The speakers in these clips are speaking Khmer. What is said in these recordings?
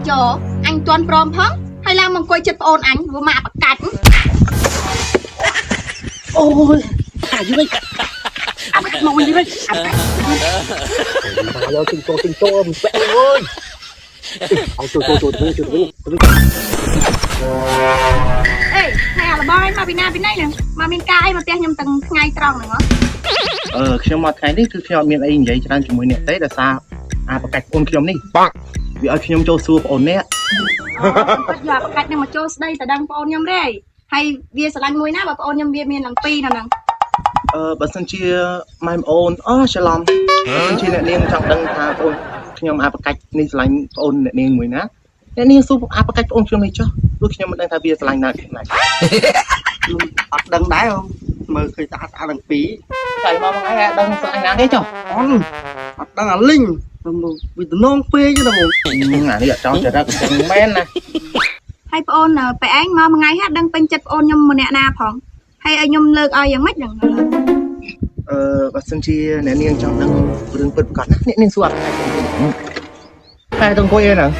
យកអញទាន់ព្រមផងហើយឡើងមកអង្គុយចិត្តប្អូនអញវាមកប្រកាច់ អូយអាយវិញអាកាច់មកវិញវិញអាកាច់ មកយកទិញតោទិញតោមិនពាក់អើយអោចូលចូលចូលទៅចូលទៅទៅ អេថ្ងៃអាលបងឯងមកពីណាពីណីហ្នឹងមកមានការអីមកផ្ទះខ្ញុំទាំងថ្ងៃត្រង់ហ្នឹងហ៎ អឺខ្ញុំមកថ្ងៃនេះគឺខ្ញុំអត់មានអីនិយាយច្រើនជាមួយអ្នកទេដោយសារអាប្រកាច់ប្អូនខ្ញុំនេះបាក់វាឲ្យខ្ញុំចូលសួរប្អូនអ្នក គាត់យកប្រកាច់ហ្នឹងមកចូលស្ដីតដឹងប្អូនខ្ញុំទេហើយវាស្រឡាញ់មួយណាបើប្អូនខ្ញុំវាមានឡើងពីរនៅហ្នឹង អឺបើសិនជាម៉ែប្អូនអូច្រឡំបើសិនជាអ្នកនាងចង់ដឹងថាប្អូនខ្ញុំអាប្រកាច់នេះស្រឡាញ់ប្អូនអ្នកនាងមួយណាអ្នកនាងសួរអាប្រកាច់ប្អូនខ្ញុំនេះចុះព្រោះខ្ញុំមិនដឹងថាវាស្រឡាញ់ណាគេណា អត់ដឹងដែរមើលឃើញស្អាតស្អាតទាំងពីរ តែមកថ្ងៃអត់ដឹងស្រឡាញ់ណាគេចុះ អន់អត់ដឹងអាលីងវាតំណងពេកណាបង អានេះអត់ចង់ចរិតចឹងមែនណា ហើយប្អូនបែឯងមកមួយថ្ងៃហាដឹងពេញចិត្តប្អូនខ្ញុំម្នាក់ណាផងហើយឲ្យខ្ញុំលើកឲ្យយ៉ាងម៉េចហ្នឹង អឺបើសិនជាអ្នកនាងចង់ដឹងរឿងពិតប្រាកដណាអ្នកនាងសួរអាប្រកាច់ខ្ញុំតែទៅអង្គុយអីហ្នឹង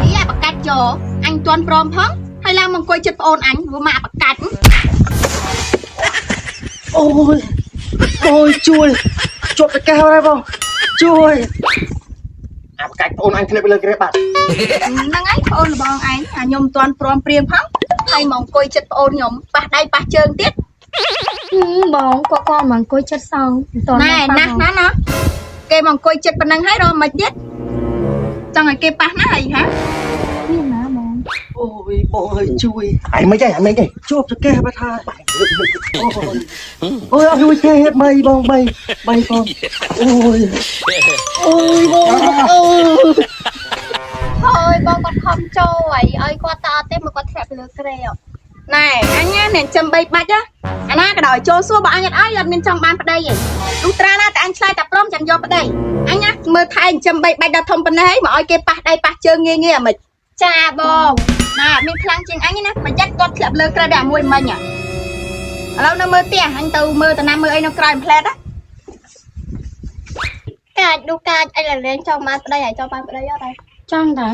នេះអាប្រកាច់យកអញទាន់ព្រមផងហើយឡើងមកអង្គុយចិត្តប្អូនអញវាមកប្រកាច់ អូយអូយជួយជាប់តកែវហើយបងជួយ អាប្រកាច់ប្អូនអញធ្លាក់ទៅលើក្រេបាត់ ហ្នឹងហើយប្អូនលបងឯងអាខ្ញុំមិនទាន់ព្រមព្រៀងផងហើយមកអង្គុយចិត្តប្អូនខ្ញុំប៉ះដៃប៉ះជើងទៀត បងគាត់គាត់មកអង្គុយចិត្តសងមិនត ណែណាស់ណាស់ណាគេមកអង្គុយចិត្តប៉ុណ្ណឹងហើយរកមិនទៀតចង់ឲ្យគេប៉ះណាហើយហា មានណាបង អូយបងអើយជួយ អញមិនទេអញមិនទេ ជាប់តកែវបាត់ហើយអូយអត់ជួយទេបីបងបីបីបងអូយអូយបងអូយ ហើយបងគាត់ខំចូលហើយឲ្យគាត់តអត់ទេមកគាត់ធ្លាក់ពីលើគ្រែ ណែអញណាអ្នកចំបីបាច់ណាអាណាក៏ដោយចូលសួរបើអញអត់ឲ្យអត់មានចង់បានប្តីទេលុះត្រាណាតែអញឆ្លើយតែព្រមចាំយកប្តីអញណាមើលថែចិញ្ចឹមបីបាច់ដល់ធំប៉ុណ្ណេះហើយមកឲ្យគេប៉ះដៃប៉ះជើងងាយងាយអាម៉េច ចាបង ណាអត់មានខ្លាំងជាងអញទេណាប្រយ័ត្នគាត់ធ្លាក់លើក្រែដល់អាមួយមិញឥឡូវនៅមើលផ្ទះអញទៅមើលតាណាមើលអីនៅក្រោយផ្លែតណា កាចនោះកាចអញលែងចង់បានប្តីហើយចង់បានប្តីអត់ហើយចង់តា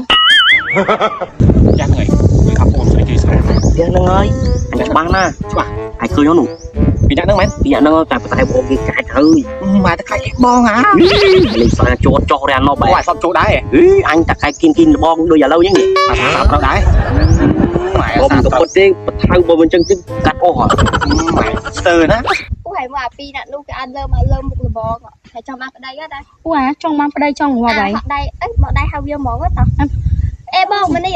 យ៉ាងហ្នឹងហើយគឺថាបងស្រីគេស្អាត ផ្ទះហ្នឹងហើយអញច្បាស់ណា ច្បាស់ ហើយឃើញនោះ ពីអ្នកហ្នឹងមែន ពីអ្នកហ្នឹងតែតែបងគេកាច់ហើយ មកតែខ្លាចបងអា លេងស្អាជួតចោះរានមកបែ អូអាសពចូលដែរ អឺអញតែកាច់គីនគីនលបងដូចឥឡូវហ្នឹង អាសាប់ត្រូវដែរម៉ែ បង សាប់ ក៏ពុតទេបថៅបើមិនចឹងគឺកាត់អស់ ម៉ែស្ទើណា អូហើយមកអាពីរអ្នកនោះគេអត់លើមកលើមុខលបងហើយចង់បានប្តីអត់ដែរអូអាចង់បានប្តីចង់ងាប់ហើយដៃអីមកដៃហៅវាហ្មងតអេបងមកនេះ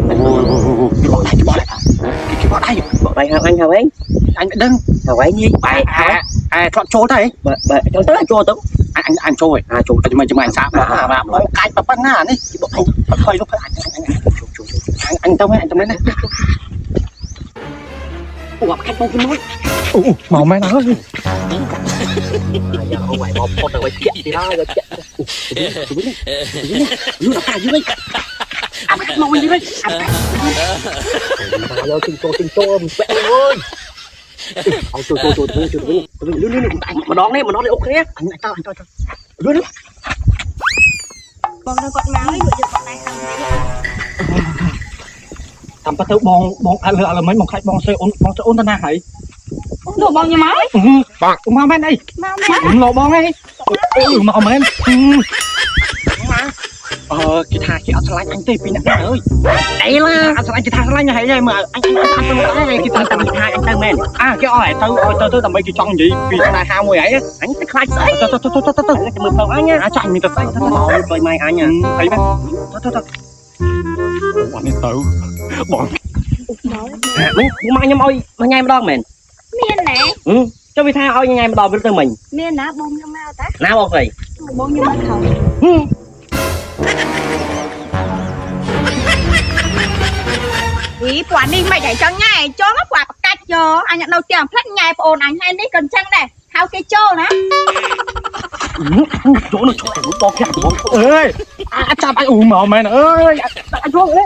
គេបោះដៃគេបោះដៃគេបោះដៃ បងដៃហៅអញហៅឯង អញមិនដឹង ហៅឯងញីបែ អែអែធ្លាប់ចូលទៅ បែចូលទៅចូលទៅ អញអញចូល អាចូល ហើយចាំចាំអញសាប់បងកាច់ប៉ុណ្ណានេះគេបោះអញថយលុបអញអញអញទៅមែនអញទៅមែនណា អូអាខាច់បងគេមួយ អូមកមែនហើយ យ៉ាអូយបងផុតទៅវិញជាក់ទីហើយជាក់លូអាយវិញ អាប្រកាច់មកវិញវិញអាប្រកាច់ មកយកទិញតោទិញតោមិនពាក់អើយអោចូលចូលចូលទៅចូលទៅទៅលឿនលឿនម្ដងនេះម្ដងនេះអូខេ អញទៅអញទៅ លឿន បងនៅគាត់មកហើយយកគាត់ដៃខាងនេះ តាមពិតទៅបងបងអត់លើអត់លើមិញបងខ្លាចបងស្រីអូនបងស្រីអូនទៅណាហើយ លោកបងខ្ញុំមក បាក់មកមែនអី មកមែន លោកបងអីអូមកមែនអឺគេថាគេអត់ឆ្លាញ់អញទេពីអ្នកណាអើយ អីឡា អត់ឆ្លាញ់គេថាឆ្លាញ់ហើយមើលអញអញអត់ទៅដែរគេ គេ ថា ថាតែថាអញទៅមែន អាគេអត់ឲ្យទៅឲ្យទៅទៅដើម្បីគេចង់និយាយពីស្នេហាមួយហើយ អញទៅខ្លាចស្អី ទៅទៅទៅទៅទៅ អញទៅមើលផ្លូវអញ អាចអញមានទៅស្អីទៅ មកជួយម៉ែអញ អីមែនទៅទៅទៅបងនេះទៅបង មិញម៉ាក់ខ្ញុំឲ្យមួយថ្ងៃម្ដងមែន មានណា ចុះវាថាឲ្យថ្ងៃម្ដងវាទៅមិញ មានណាបងខ្ញុំមកតា ណាបងស្រី បងខ្ញុំមកខោអីពួកនេះមិនឲ្យចង់ញ៉ែចូលមកពួកប្រកាច់យកអញនៅផ្ទះផ្លិតញ៉ែប្អូនអញហើយនេះក៏អញ្ចឹងដែរហៅគេចូលណា ចូលនោះចូលបងខាក់បង អើយអាចចាប់អញអូមកមែនអើយអញចូលអេ